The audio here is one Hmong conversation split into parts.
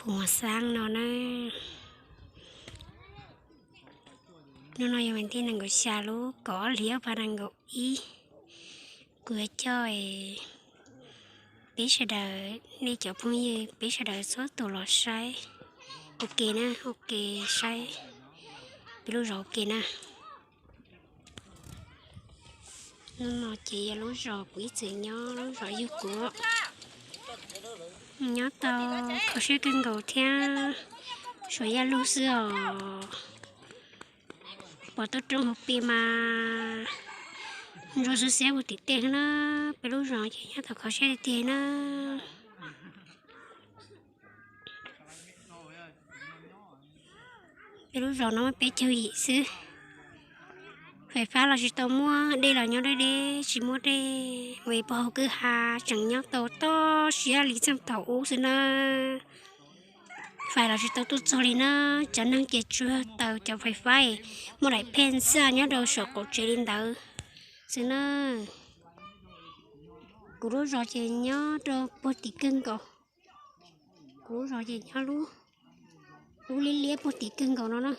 Pus Muas Xaab no na. Hnub no yog vas thib nees nkaum xya lub kaum ob hlis ob phav nees nkaum ib. Kuv yuav coj peb sawv daws, nej cov phooj ywg peb sawv daws txhua tus los saib ua ke na, ua ke saib peb lub zos ua ke na. Hnub no ces yog lub zos kuv ib txwm nyob, lub zos yug kuv. Nyob tau kho siab kawg nkaus thiab, suav yaj lug xwb os. Pom toj roob hauv pes mas ntsuag xwb xiab puag tim tej na, peb lub zos ces nyob tau kho siab tiag tiag na. Peb lub zos no muaj peb caug yim xwb. Fais fab los tsis tau muaj, dej los nyob deb deb tsis muaj dej, ua pov hauv kwj ha tseem nyob tau toj siab li txheej thaum ub xwb na. Fais los tsis tau tuaj txog li na, cov neeg ces tsuag taws cov fais fab muaj daim phej ntxaj nyob rau saum qaum tsev li ntawd xwb na. Kuv lub zos ces nyob rau puag tim kawg nkaus. Kuv lub zos ces nyob lub, lub liab liab puag tim kawg nkaus no na.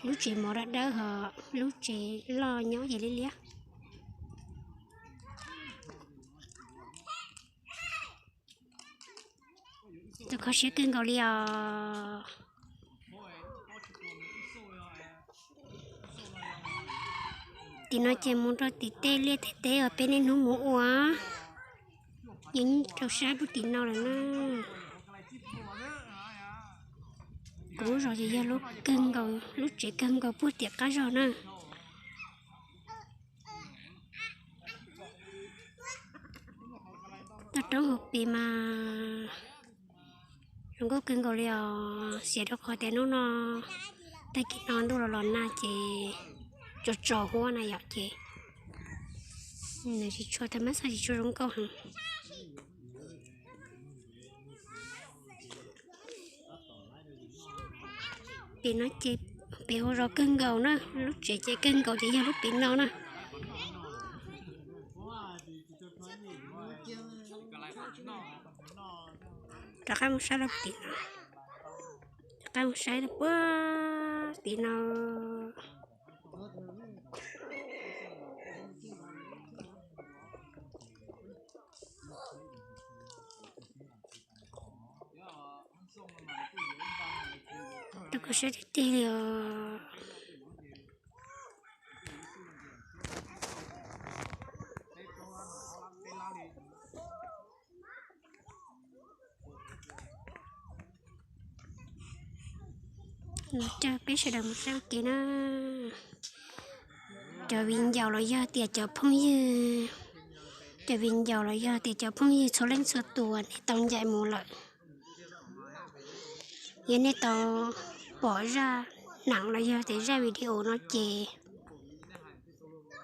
Lub tsev mov dawb dawb ho lub tsev loj nyob ces liab liab. Tau kho siab kawg nkaus li os. Tim no ces mus rau tim tej liaj tej teb uas peb niaj hnub mus ua, yeej rau sab puag tim no lawm na. Kuv lub zos ces yog lub kawg nkaus, lub tsev kawg nkaus puag tim qab zog na. Toj roob hauv pes mas zoo nkauj kawg nkaus li os, xiam rau qhov tias hnub no tag kis no ntuj los los nag ces tso tso huab na yom, ces nws tsis tshua tag mab xaj tsis tshua zoo nkauj heev. Pem no ces pem hauv zos kawg nkaus na, lub tsev ces kawg nkaus ces yog lub pem no na. Rov qab mus saib rau tim no, rov qab mus saib rau puag tim no. Tau kho siab tiag tiag li os. Coj peb sawv daws mus saib ua ke na. Cov viv ncaus los yog tias cov phooj ywg, cov viv ncaus los yog tias cov phooj ywg txhua leej txhua tus uas nej tau ncaim mus lawm, yog nej tau pom zaj neem los yog tias zaj video no ces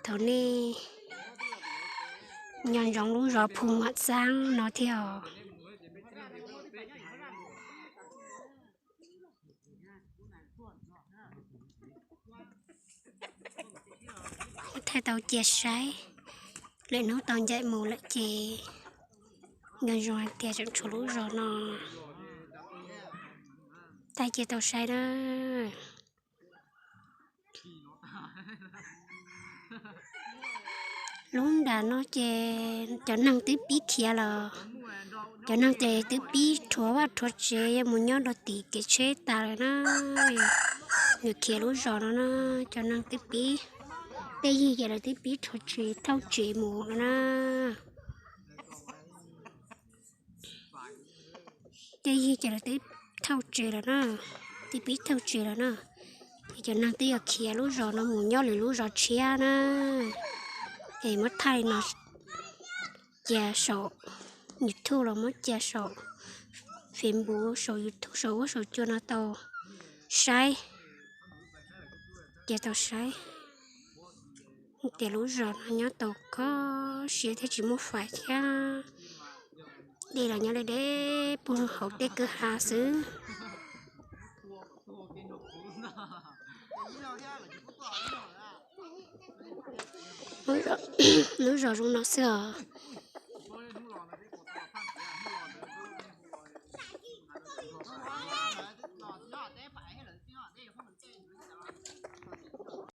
thov nej nco ntsoov lub zos Phu Muam Xaab no thiab os. Thaij tau cia saib, lwm hnub tau ncaim mus lawm ces nco ntsoov hais tias tseem tshuav lub zos no, thaij cia tau saib na. Lub nram no ces cov neeg twb pib khiav lawm, cov neeg ces twb pib rhuav vaj rhuav tsev yuav mus nyob rau tim kev tsheb tas lawm na. Nws khiav lub zos no na, cov neeg twb pib, tej yig ces lawv twb pib rhuav tsev thauj tsev mus lawm na. Tej yig ces lawv twb thauj tsev lawm na, twb pib thauj tsev lawm na. Ces cov neeg twb yuav khiav lub zos no mus nyob lwm lub zos tshiab na. Es muab thaij no cia saum YouTube los muab cia saum Facebook, saum YouTube, saum huab saum cua no tau saib, cia tau saib tias lub zos no nyob tau kho siab thiab tsis muaj fais thiab. Dej los nyob deb deb puag hauv tej kwj ha xwb. Lub zos zoo no xwb os. Thaum no na,